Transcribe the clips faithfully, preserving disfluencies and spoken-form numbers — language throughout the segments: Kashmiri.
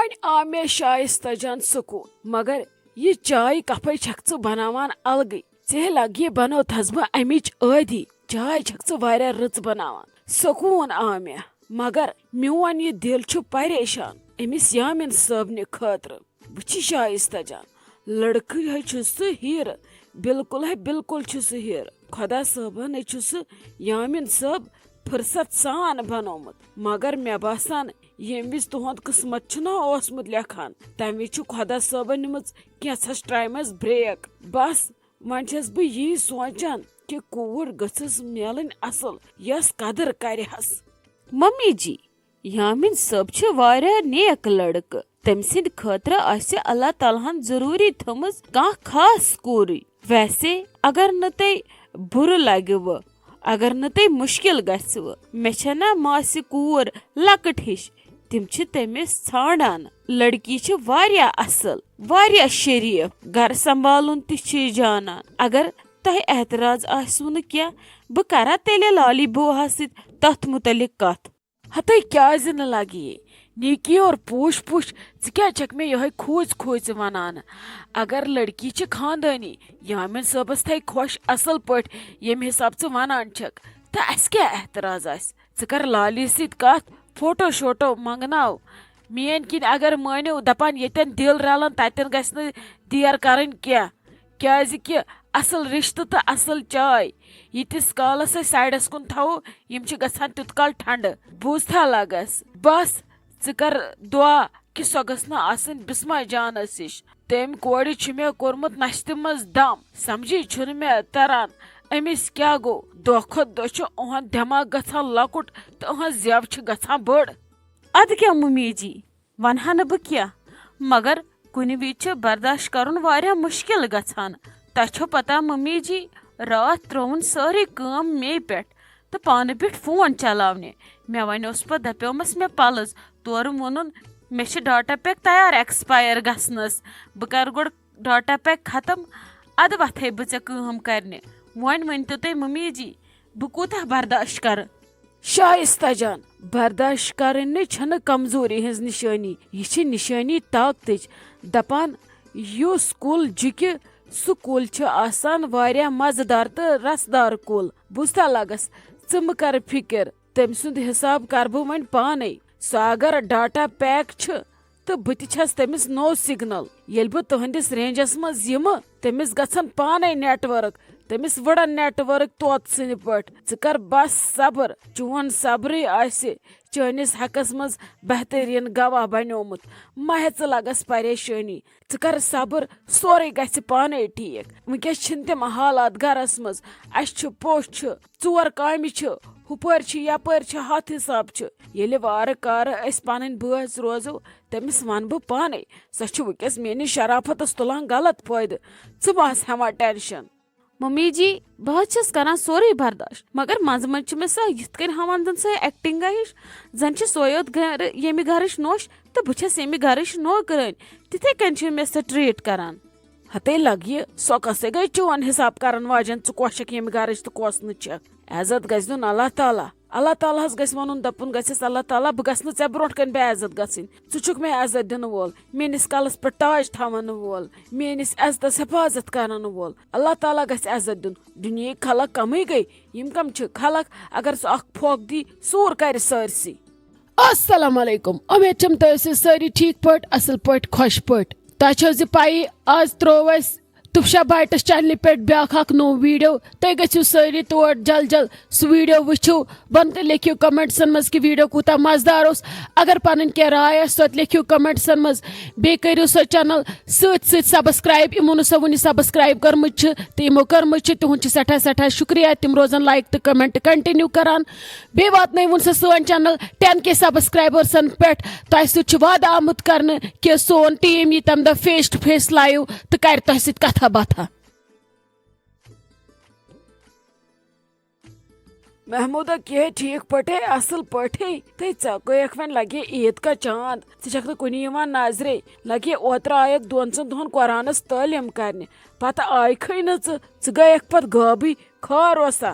وۄنۍ آو مےٚ شایستہ جان سکوٗن۔ مگر یہِ چاے کپھے چھکھ ژٕ بناوان الگٕے؟ ژےٚ لگہِ بنوتھس بہٕ امِچ عٲدی۔ چاے چھکھ ژٕ واریاہ رٕژ بناوان۔ سکوٗن آو مےٚ، مگر میون یہِ دِل چھُ پریشان أمِس یامین صٲبنہِ خٲطرٕ۔ وٕچھ شایستہ جان، لڑکہٕ ہے چھُ سُہ ہیرٕ، بالکل ہے بالکل چھُ سُہ ہیرٕ۔ خۄدا صٲبن ہے چھُ سُہ یامین صٲب فرصت سان بنومُت۔ مگر مےٚ باسان، ییٚمہِ وِزِ تُہُنٛد قٕسمت چھُنہ اوسمُت لیکھان، تَمہِ وِزِ چھُ خۄدا صٲبن نِمٕژ کینٛژھس ٹایمس بریک۔ بس، وۄنۍ چھَس بہٕ یی سونٛچان کہِ کوٗر گٔژھٕس میلٕنۍ اصٕل، یۄس قدٕر کرِہَس۔ ممی جی، یامین صٲب چھِ واریاہ نیک لڑکہٕ۔ تٔمۍ سٕنٛدِ خٲطرٕ آسہِ اللہ تعالیٰ ہن ضروٗری تھٲومٕژ کانٛہہ خاص کوٗرٕے۔ ویسے، اگر نہٕ تۄہہِ بُرٕ لگِوٕ، اگر نہٕ تۄہہِ مُشکِل گژھِوٕ، مےٚ چھےٚ نا ماسہِ کوٗر لۄکٕٹ ہِش، تِم چھِ تٔمِس ژھانڈان۔ لڑکی چھِ واریاہ اصل، واریاہ شریف، گرٕ سنبھالُن تہِ چھِ یہِ جانان۔ اگر تۄہہِ اعتراض آسِوٕ نہٕ کینٛہہ، بہٕ کرا تیٚلہِ لالی بوہس سۭتۍ تتھ متعلق کتھ۔ ہتے کیازِ نہٕ لگہِ یہِ؟ نیکی اور پوش پوش، ژٕ کیازِ چھکھ مےٚ یِہے کھوژ کھوژ ونان؟ اگر لڑکی چھِ خاندٲنی، یامین صٲبس تھایہِ خۄش اصل پٲٹھۍ، ییٚمہِ حساب ژٕ ونان چھکھ، تہٕ اسہِ کیٛاہ اعتراض آسہِ؟ ژٕ کر لالی سۭتۍ کتھ، فوٹو شوٹو منگناو۔ میٲنۍ کِنۍ اگر مٲنِو، دپان ییٚتٮ۪ن دِل رلان، تتٮ۪ن گژھِ نہٕ دیر کرٕنۍ کینٛہہ۔ کیازِ کہِ اصل رشتہٕ تہٕ اصل چاے ییٖتِس کالس أسۍ سایڈس کُن تھاوو، یِم چھِ گژھان تیوٗت کال ٹھنڈٕ۔ بوٗزتھا لگس؟ بس، ژٕ کر دعا کہِ سۄ گٔژھ نہٕ آسٕنۍ بسمہ جانس ہِش۔ تٔمۍ کورِ چھُ مےٚ کوٚرمُت نستہِ منٛز دم۔ سمجھی چھُنہٕ مےٚ تران، أمِس کیٛاہ گوٚو؟ دۄہ کھۄتہٕ دۄہ چھُ أہُنٛد دٮ۪ماغ گژھان لۄکُٹ تہٕ أہٕنٛز زٮ۪و چھِ گژھان بٔڑ۔ ادٕ کیٛاہ مُمی جی، ونہٕ ہا نہٕ بہٕ کینٛہہ، مگر کُنہِ وِزِ چھُ برداشت کرُن واریاہ مُشکِل گژھان۔ تۄہہِ چھو پتہ ممی جی، راتھ ترٲوٕن سٲرٕے کٲم مے پٮ۪ٹھ تہٕ پانہٕ بیٖٹھ فون چلاونہِ۔ مےٚ وۄنۍ اوس پتہٕ دپیومس مےٚ پلٕز، تورٕ ووٚنُن، مےٚ چھِ ڈاٹا پیک تیار ایکسپایر گژھنس، بہٕ کرٕ گۄڈٕ ڈاٹا پیک ختم، ادٕ وتھے بہٕ ژےٚ کٲم کرنہِ۔ وۄنۍ ؤنۍ تو تُہۍ ممی جی، بہٕ کوٗتاہ برداشت کرٕ؟ شائستہ جان، برداشت کرٕنۍ نہٕ چھنہٕ کمزوری ہٕنٛز نشٲنی، یہِ چھِ نشٲنی طاقتٕچ۔ دپان، یُس کُل جُکہِ، سُہ کُل چھُ آسان واریاہ مزٕدار تہٕ رسدار کُل۔ بوٗزتھا لگس، ژٕ مہٕ کر فکر، تٔمۍ سُنٛد حساب کرٕ بہٕ وۄنۍ پانے۔ سُہ اگر ڈاٹا پیک چھُ، تہٕ بہٕ تہِ چھس تٔمِس نوٚو سگنل۔ ییٚلہِ بہٕ تُہنٛدِس رینجس منٛز یِمہٕ، تٔمِس گژھن پانے نیٹ ورک، تٔمِس وٕڑن نیٹ ورک طوطہٕ سٕنٛدِ پٲٹھۍ۔ ژٕ کر بس صبر، چون صبرٕے آسہِ چٲنِس حقس منٛز بہتریٖن گواہ بنیومُت۔ مہ ہےٚ ژٕ لگس پریشٲنی، ژٕ کر صبر، سورُے گژھِ پانے ٹھیک۔ وٕنکیٚس چھِنہٕ تِم حالات گرس منٛز، اسہِ چھُ پوٚژھ چھُ، ژور کامہِ چھِ، ہُپٲرۍ چھِ یپٲرۍ چھِ، ہتھ حساب چھُ۔ ییٚلہِ وارٕ کارٕ أسۍ پنٕنۍ بٲژ روزو، تٔمِس ونہٕ بہٕ پانے۔ سۄ چھِ وٕنکیٚس میٲنِس شرافتس تُلان غلط فٲیدٕ۔ ژٕ مہ آس ہٮ۪وان ٹینشن۔ ممی جی، بہٕ حظ چھَس کران سورُے برداشت، مگر منٛزٕ منٛزٕ چھِ مےٚ سۄ یِتھ کٔنۍ ہاوان زن سۄ ایکٹنگا ہِش، زن چھِ سۄے یوت گرٕ، ییٚمہِ گرٕچ نوٚش تہٕ بہٕ چھَس ییٚمہِ گرٕچ نوکرٲنۍ۔ تِتھے کٔنۍ چھِ مےٚ سۄ ٹریٹ کران۔ ہتے لگہِ، سۄ کۄسے گٔے چون حساب کرن واجٮ۪ن؟ ژٕ کۄس چھکھ ییٚمہِ گرٕچ تہٕ کۄس نہٕ چھکھ؟ عزت گژھِ دیُن اللہ تعالیٰ۔ اللہ تعالیٰ ہس گژھِ ونُن، دپُن گژھٮ۪س، اللہ تعالیٰ، بہٕ گژھٕ نہٕ ژےٚ برونٛٹھ کنہِ بے عزت گژھٕنۍ۔ ژٕ چھُکھ مےٚ عزت دِنہٕ وول، میٲنِس کلس پٮ۪ٹھ تاج تھاونہٕ وول، میٲنِس عزتس حفاظت کرن وول۔ اللہ تعالیٰ گژھِ عزت دیُن۔ دُنیہٕکۍ خلق کمٕے گٔے، یِم کم چھِ؟ خلق اگر سُہ اکھ پھۄکھ دی، سوٗر کرِ سٲرسٕے۔ السلام علیکم، امید چھم تُہۍ ٲسِو سٲری ٹھیک پٲٹھۍ، اصل پٲٹھۍ، خۄش پٲٹھۍ۔ تۄہہِ چھو زِ پَیی، آز ترٛوو اَسہِ تُفشا بایٹس چینلہِ پٮ۪ٹھ بیٛاکھ اکھ نوٚو ویڈیو۔ تُہۍ گٔژھِو سٲری تور جل جل سُہ ویڈیو وٕچھِو۔ بۄنہٕ تہِ لیکھِو کمنٹسن منٛز کہِ ویڈیو کوٗتاہ مزٕدار اوس۔ اگر پنٕنۍ کینٛہہ راے آسہِ، سۄ تہِ لیکھِو کمنٹسن منٛز۔ بیٚیہِ کٔرِو سۄ چینل سۭتۍ سۭتۍ سبسکرایب، یِمو نہٕ سۄ وُنہِ سبسکرایب کٔرمٕژ چھِ تہٕ یِمو کٔرمٕژ چھِ، تِہُنٛد چھِ سٮ۪ٹھاہ سٮ۪ٹھاہ شُکریہ۔ تِم روزن لایک تہٕ کمنٹ کنٹِنیو کران۔ بیٚیہِ واتنٲوُن سا سٲنۍ چینل ٹین کے سبسکرایبرسن پٮ۪ٹھ۔ تۄہہِ سۭتۍ چھُ وعدٕ آمُت کرنہٕ کہِ سون ٹیٖم یی تمہِ دۄہ فیس ٹو فیس لایو تہٕ کرِ تۄہہِ سۭتۍ کتھا باتھا۔ محمودہ، کیٛاہ ٹھیٖک پٲٹھۍ، اصل پٲٹھۍ؟ تہٕ ژےٚ گٔیکھ وۄنۍ لگے عید کا چاند، ژٕ چھکھ نہٕ کُنہِ یِوان نظرے۔ لگے اوترٕ آیکھ دۄن ژۄن دۄہن قرآنس تعلیٖم کرنہِ، پتہٕ آیکھٕے نہٕ ژٕ، ژٕ گٔیکھ پتہٕ غٲبٕے، خٲر اوسا؟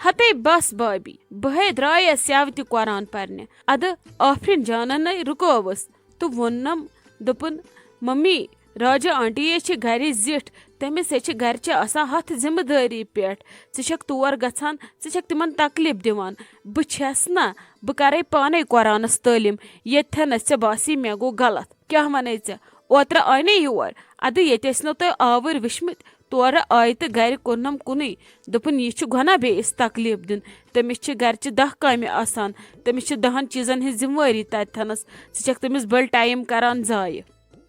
ہتے بس بابی، بہٕ ہے درٛایس یوٕ تہِ قرآن پرنہِ۔ ادٕ آفرین جانن نے رُکٲوٕس، تہٕ ووٚننم، دوٚپُن، "ممی، راجہ آنٹی ہے چھِ گرِ زِٹھ، تٔمِس ہے چھِ گرِچہِ آسان ہتھ ذمہٕ دٲری پٮ۪ٹھ۔ ژٕ چھکھ تور گژھان، ژٕ چھکھ تِمن تکلیف دِوان۔ بہٕ چھس نہ، بہٕ کرے پانے قرآنس تعلیٖم، ییٚتھٮ۪نس ژےٚ باسی مےٚ گوٚو غلط۔ کیٛاہ ونے ژےٚ؟ اوترٕ آے نہ یور، ادٕ ییٚتہِ ٲسۍ نہٕ تۄہہِ آوٕرۍ وٕچھمٕتۍ، تورٕ آیہِ تہٕ گرِ کوٚرنم کُنُے۔ دوٚپُن، یہِ چھُ گۄناہ بیٚیِس تکلیف دیُن، تٔمِس چھِ گرچہِ دہ کامہِ آسان، تٔمِس چھِ دہن چیٖزن ہٕنٛز ذمہٕ وٲری تتہِ تھنس، ژٕ چھکھ تٔمِس بٔلۍ ٹایم کران ضایع۔"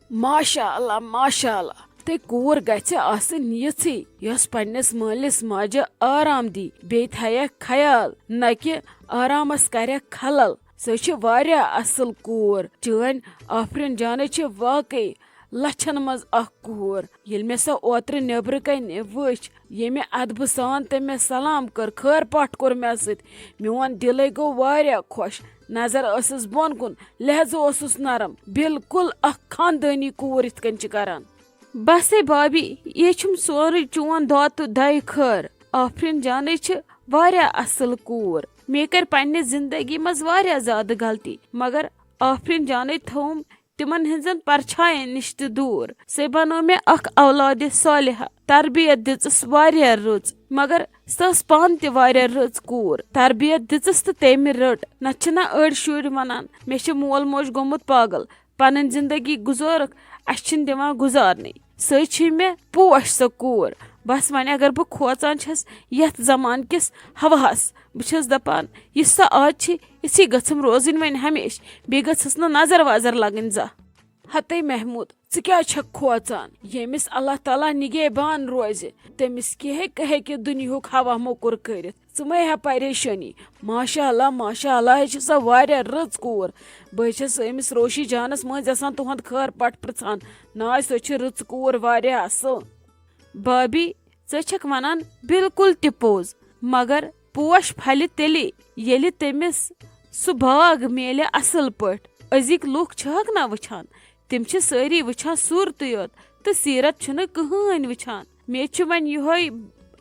ماشاء اللہ، ماشاء اللہ۔ تہٕ کوٗر گژھِ آسٕنۍ یِژھٕے، یۄس پننِس مٲلِس ماجہِ آرام دی، بیٚیہِ تھایکھ خیال، نہ کہِ آرامس کرٮ۪کھ خلل۔ سۄ چھِ واریاہ اصل کوٗر۔ چٲنۍ آفرین جانٕے چھِ واقعی لچھن منٛز اکھ کوٗر۔ ییٚلہِ مےٚ سۄ اوترٕ نیبرٕ کنہِ وٕچھ، ییٚمہِ ادبہٕ سان تٔمۍ مےٚ سلام کٔر، خٲر پاٹھ کوٚر مےٚ سۭتۍ، میون دِلے گوٚو واریاہ خۄش۔ نظر ٲسٕس بۄن کُن، لہجہٕ اوسُس نرم، بالکل اکھ خاندٲنی کوٗر یِتھ کٔنۍ چھِ کران۔ بس ہے بابی، یے چھُم سورُے چون دۄہ تہٕ دۄیہِ خٲر۔ آفرین جانٕے چھِ واریاہ اصل کوٗر۔ مےٚ کٔرۍ پننہِ زندگی منٛز واریاہ زیادٕ غلطی، مگر آفرین جانٕے تھٲوٕم تِمن ہٕنٛزن پرچھاین نِش تہِ دوٗر۔ سۄے بنٲو مےٚ اکھ اولادِ صالحہ۔ تربیت دِژٕس واریاہ رٕژ، مگر سۄ ٲس پانہٕ تہِ واریاہ رٕژ کوٗر۔ تربیت دِژٕس تہٕ تٔمۍ رٔٹ۔ نتہٕ چھِنہ أڑۍ شُرۍ ونان، "مےٚ چھِ مول موج گوٚمُت پاگل، پنٕنۍ زندگی گُزٲرٕکھ، اسہِ چھِنہٕ دِوان گُزارنٕے۔" سۄے چھِ مےٚ پوش سۄ کوٗر۔ بس وۄنۍ اگر بہٕ کھوژان چھَس یتھ زمانہٕ کِس ہواہس، بہٕ چھَس دپان، یہِ سۄ آز چھِ، یِژھٕے گٔژھٕم روزٕنۍ وۄنۍ ہمیشہِ، بیٚیہِ گٔژھٕس نہٕ نظر وظر لگٕنۍ زانٛہہ۔ ہتے محمود، ژٕ کیٛازِ چھکھ کھوژان؟ ییٚمِس اللہ تعالیٰ نگہبان روزِ، تٔمِس کیٛاہ ہیٚکہِ، ہیٚکہِ دُنیاہُک ہوا موٚکُر کٔرِتھ؟ ژٕ مہ ہےٚ پریشٲنی۔ ماشاء اللہ، ماشاء اللہ، یہِ چھِ سۄ واریاہ رٕژ کوٗر۔ بہٕ چھَس أمِس روشی جانَس مٔنٛزۍ آسان تُہُنٛد خٲر پَٹھ پرٛژھان۔ نہ، سۄ چھِ رٕژ کوٗر، واریاہ اَصٕل۔ بابی، ژٕ چھکھ ونان بالکل تہِ پوٚز، مگر پوش پھلہِ تیٚلے، ییٚلہِ تٔمِس سُہ باغ میلہِ اصل پٲٹھۍ۔ أزِکۍ لوٗکھ چھِہکھ نہ وٕچھان، تِم چھِ سٲری وٕچھان صوٗرتٕے یوت تہٕ سیٖرت چھُنہٕ کٕہٕنۍ وٕچھان۔ مےٚ چھُ وۄنۍ یِہوٚے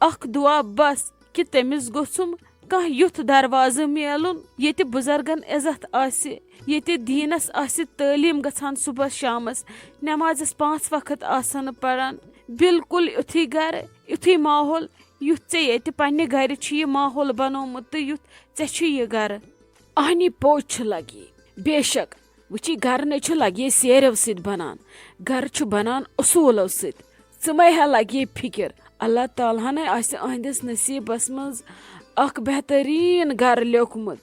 اکھ دُعا بس، کہِ تٔمِس گوٚژھُم کانٛہہ یُتھ دروازٕ میلُن، ییٚتہِ بُزرگن عزت آسہِ، ییٚتہِ دیٖنس آسہِ تعلیٖم گژھان صُبحس شامس، نٮ۪مازس پانٛژھ وقت آسن پران۔ بالکل یُتھُے گرٕ، یُتھُے ماحول، یُتھ ژےٚ ییٚتہِ پننہِ گرِ چھُ یہِ ماحول بنومُت تہٕ یُتھ ژےٚ چھُ یہِ گرٕ۔ اہنی پوٚز چھُ لگی۔ بے شک، وٕچھی، گرٕ نے چھُ لگی سیریو سۭتۍ بنان، گرٕ چھُ بنان اصوٗلو سۭتۍ۔ ژٕ مے ہا لگی فکر، اللہ تعالیٰ ہنے آسہِ أہنٛدِس نصیٖبس منٛز اکھ بہتریٖن گرٕ لیوٚکھمُت۔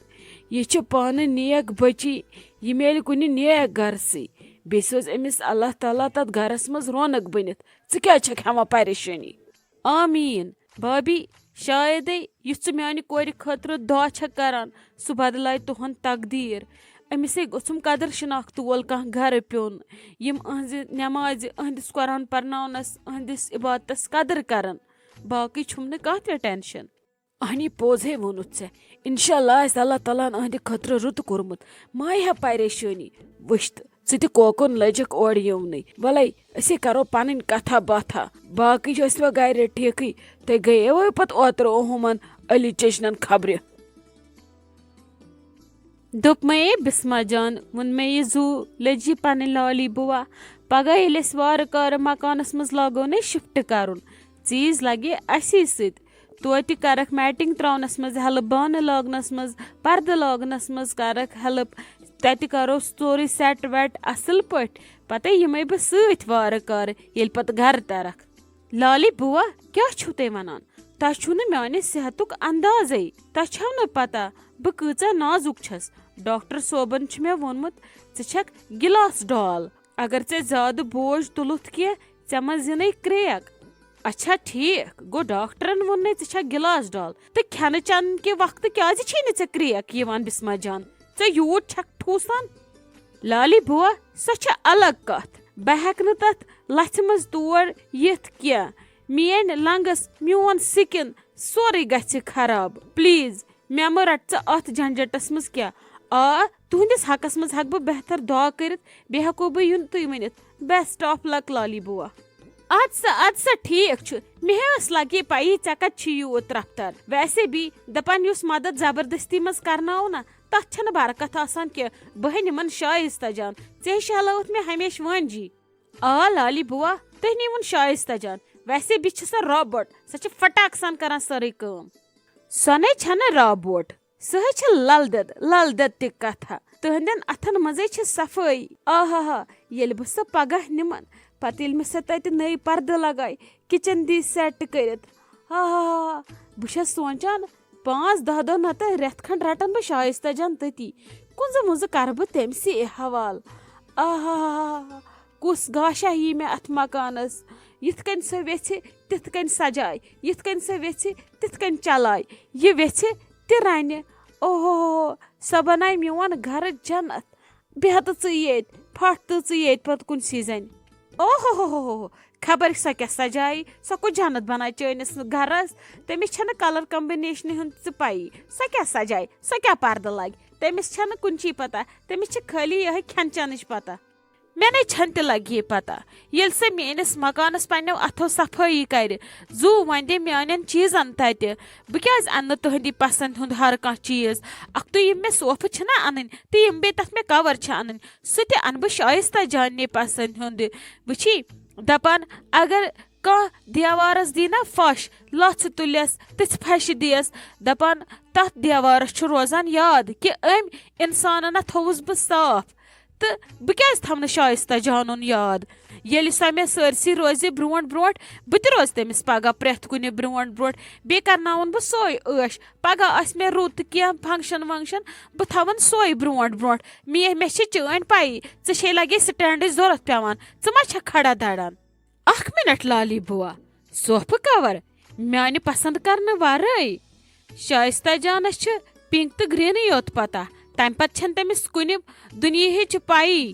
یہِ چھِ پانہٕ نیک بچی، یہِ میلہِ کُنہِ نیک گرسٕے۔ بیٚیہِ سوزِ أمِس اللہ تعالیٰ تتھ گرس منٛز رونق بٔنِتھ۔ ژٕ کیٛازِ چھکھ ہٮ۪وان پریشٲنی؟ آمیٖن۔ بابی، شایدے یُس ژٕ میانہِ کورِ خٲطرٕ دعا چھکھ کران، سُہ بدلایہِ تُہُنٛد تقدیٖر۔ أمِسے گوٚژھُم قدر شناخت وول کانٛہہ گرٕ پیوٚن، یِم أہنٛزِ نٮ۪مازِ، أہنٛدِس قرآن پرناونس، أہنٛدِس عبادتس قدر کرن۔ باقٕے چھُم نہٕ کانٛہہ تہِ ٹینشن۔ اہنی پوٚز ہے ووٚنُتھ ژےٚ۔ انشاءاللہ آسہِ اللہ تعالیٰ ہن أہنٛدِ خٲطرٕ رُت کوٚرمُت۔ مہ ہےٚ پریشٲنی۔ وٕچھ تہٕ، ژٕ تہِ کوکُن لٔجِکھ اورٕ یِونٕے۔ وَلَے، أسے کرو پنٕنۍ کتھا باتھا۔ باقٕے چھِ أسۍ وۄنۍ گرِ ٹھیکٕے۔ تُہۍ گٔیے وۄنۍ پتہٕ اوترٕ اوہُمن علی چچنن خبرِ۔ دوٚپمَے بسمہ جان، ووٚن مےٚ یہِ زُو لٔجی پنٕنۍ لالی بُوا۔ پگاہ ییٚلہِ أسۍ وارٕ کارٕ مکانس منٛز لاگو نے شفٹ کرُن، ژیٖز لگہِ اسی سۭتۍ۔ توتہِ کرکھ میٹنگ تراونس منٛز ہیلپ، بانہٕ لاگنس منٛز، پردٕ لاگنس منٛز کرکھ ہیلپ۔ تتہِ کرو سورُے سیٹ ویٹ اصل پٲٹھۍ۔ پتہٕ یِمے بہٕ سۭتۍ وارٕ کارٕ، ییٚلہِ پتہٕ گرٕ ترکھ۔ لالی بُوا، کیٛاہ چھِو تُہۍ ونان؟ تۄہہِ چھُو نہٕ میانہِ صحتُک اندازے۔ تۄہہِ چھَو نہٕ پتہ بہٕ کۭژاہ نازُک چھَس۔ ڈاکٹر صٲبن چھُ مےٚ ووٚنمُت، ژٕ چھَکھ گلاس ڈال۔ اگر ژےٚ زیادٕ بوج تُلُتھ کینٛہہ، ژےٚ منٛز یِنَے کریک۔ اچھا ٹھیک، گوٚو ڈاکٹرن ووٚن نے ژٕ چھکھ گلاس ڈال، تہٕ کھٮ۪نہٕ چٮ۪نہٕ کہِ وقتہٕ کیازِ چھے نہٕ ژےٚ کریک یِوان بسمہ جان؟ ژےٚ یوٗت چھکھ ٹھوٗسان؟ لالی بُوا، سۄ چھےٚ الگ کتھ۔ بہٕ ہیٚکہٕ نہٕ تتھ لژھِ منٛز تور یِتھ کینٛہہ۔ میٲنۍ لنگس، میون سکن، سورُے گژھِ خراب۔ پلیز، مےٚ مہٕ رٹ ژٕ اتھ جھنجٹس منٛز کینٛہہ۔ آ، تُہنٛدِس حقس منٛز ہیٚکہٕ بہٕ بہتر دعا کٔرتھ، بیٚیہِ ہیٚکو بہٕ یُن تُہۍ ؤنِتھ۔ بیسٹ آف لک لالی بُوا۔ اَدٕ سا، اَدٕ سا، ٹھیٖک چھُ۔ مےٚ ٲس لگے پَیی ژےٚ کَتہِ چھُے یوٗت رفتار۔ ویسے بھی دَپان یُس مدد زبردستی منٛز کرناوو نا، تَتھ چھَنہٕ برکت آسان کینٛہہ۔ بہٕ ہے نِمَن شایستہ جان، ژےٚ ہِش ہلٲوٕتھ مےٚ ہمیشہٕ وٲنجی۔ آ لالی بوا، تُہۍ نیٖوُن شایستہ جان۔ ویسے بھی چھِ سۄ robot، سۄ چھِ فٹاک سان کران سٲرٕے کٲم۔ سۄ نے چھَنہٕ robot، سۄ ہے چھِ لل دٮ۪د، لل دٮ۪د تہِ کتھا۔ تُہنٛدٮ۪ن اتھن منٛزے چھِ صفٲیی۔ آہاہا، ییٚلہِ بہٕ سۄ پگاہ نِمن، پتہٕ ییٚلہِ مےٚ سۄ تتہِ نٔے پردٕ لگایہِ، kitchen دی set کٔرِتھ۔ آہاہا، بہٕ چھَس سونٛچان، پانٛژھ دَہ دۄہ نتہٕ رٮ۪تھ کھنٛڈ رٹن بہٕ شایستہ جان تٔتی۔ کُنزٕ مُنزٕ کرٕ بہٕ تٔمۍ سٕے حوالہٕ۔ آہاہا، کُس گاشا یی مےٚ اتھ مکانس۔ یِتھ کٔنۍ سۄ ویژھِ، تِتھ کٔنۍ سجایہِ۔ یِتھ کٔنۍ سۄ ویژھِ، تِتھ کٔنۍ چلایہِ۔ یہِ ویژھِ، تہِ رنہِ۔ اوہو، سۄ بنایہِ میون گرٕ جنت۔ بیٚہہ تہٕ ژٕ ییٚتہِ، پھٹھ تہٕ ژٕ ییٚتہِ پتہٕ کُنسٕے زنہِ۔ اوہو، خبر سۄ کیٛاہ سجایہِ، سۄ کُس جنت بنایہِ چٲنِس گرس؟ تٔمِس چھنہٕ colour combination ہُنٛد تہِ پَیی۔ سۄ کیٛاہ سجایہِ، سۄ کیٛاہ پردٕ لاگہِ؟ تٔمِس چھنہٕ کُنچی پتہ، تٔمِس چھِ خٲلی یِہے کھٮ۪ن چٮ۪نٕچ پتہ۔ مےٚ نے چھنہٕ تہِ لگہِ یہِ پتہ۔ ییٚلہِ سۄ میٲنِس مکانس پننیو اتھو صفٲیی کرِ، زُو وۄنۍ دِ میانٮ۪ن چیٖزن تتہِ۔ بہٕ کیازِ انہٕ نہٕ تُہندِ پسند ہُند ہر کانٛہہ چیٖز؟ اکھتُے یِم مےٚ صوفہٕ چھِنہ انٕنۍ، تہٕ یِم بیٚیہِ تتھ مےٚ cover چھِ انٕنۍ، سُہ تہِ انہٕ بہٕ شایستہ جاننہِ پسند ہُند۔ وٕچھی، دپان اگر کانٛہہ دیوارس دی نا پھش، لژھ تُلٮ۪س، تِژھ پھشہِ دِیس، دپان تتھ دیوارس چھُ روزان یاد کہِ أمۍ انسانن ہا تھوٚوُس بہٕ صاف۔ تہٕ بہٕ کیازِ تھاونہٕ شایستہ جانُن یاد؟ ییٚلہِ سۄ مےٚ سٲرسٕے روزِ برونٛٹھ برونٛٹھ، بہٕ تہِ روزٕ تٔمِس پگاہ پرٛٮ۪تھ کُنہِ برونٛٹھ برونٛٹھ۔ بیٚیہِ کرناوُن بہٕ سۄے عٲش۔ پگاہ آسہِ مےٚ رُت کینٛہہ function ونکشن، بہٕ تھاوَن سۄے برونٛٹھ برونٛٹھ۔ مےٚ، مےٚ چھِ چٲنۍ پَیی، ژےٚ چھے لگے standٕچ ضوٚرتھ پٮ۪وان۔ ژٕ ما چھَکھ کھڑا دڑان؟ اکھ منٹ لالی بوا، صوفہٕ cover میانہِ پسند کرنہٕ ورٲے۔ شایستہ جانس چھِ pink تہٕ greenٕے یوت پتہ، تمہِ پتہٕ چھنہٕ تٔمِس کُنہِ دُنیاہٕچ پَیی۔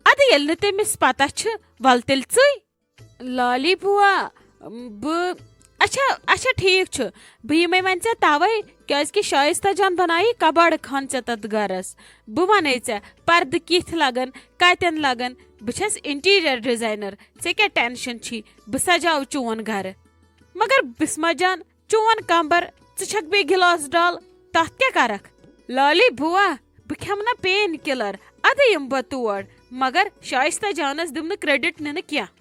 ادٕ ییٚلہِ نہٕ تٔمِس پتہ چھِ، ول تیٚلہِ ژٕے۔ لالی بوا، بہٕ، اچھا، اچھا، ٹھیٖک چھُ، بہٕ یِمے وۄنۍ ژےٚ توے، کیازِ کہِ شایستہ جان بنایہِ کباڑٕ خان ژےٚ تتھ گرس۔ بہٕ ونے ژےٚ پردٕ کِتھ لگن، کتٮ۪ن لگن۔ بہٕ چھَس interior designer، ژےٚ کیٛاہ tension چھی؟ بہٕ سجاوٕ چون گرٕ۔ مگر بسمہ جان، چون کمبر، ژٕ چھکھ بیٚیہِ گلاس ڈال، تتھ کیٛاہ کرکھ؟ لالی بوا، بہٕ کھٮ۪مہٕ نہ pain killer، ادٕ یِمہٕ بہٕ تور، مگر شایستہ جانس دِمہٕ نہٕ credit نِنہٕ کینٛہہ۔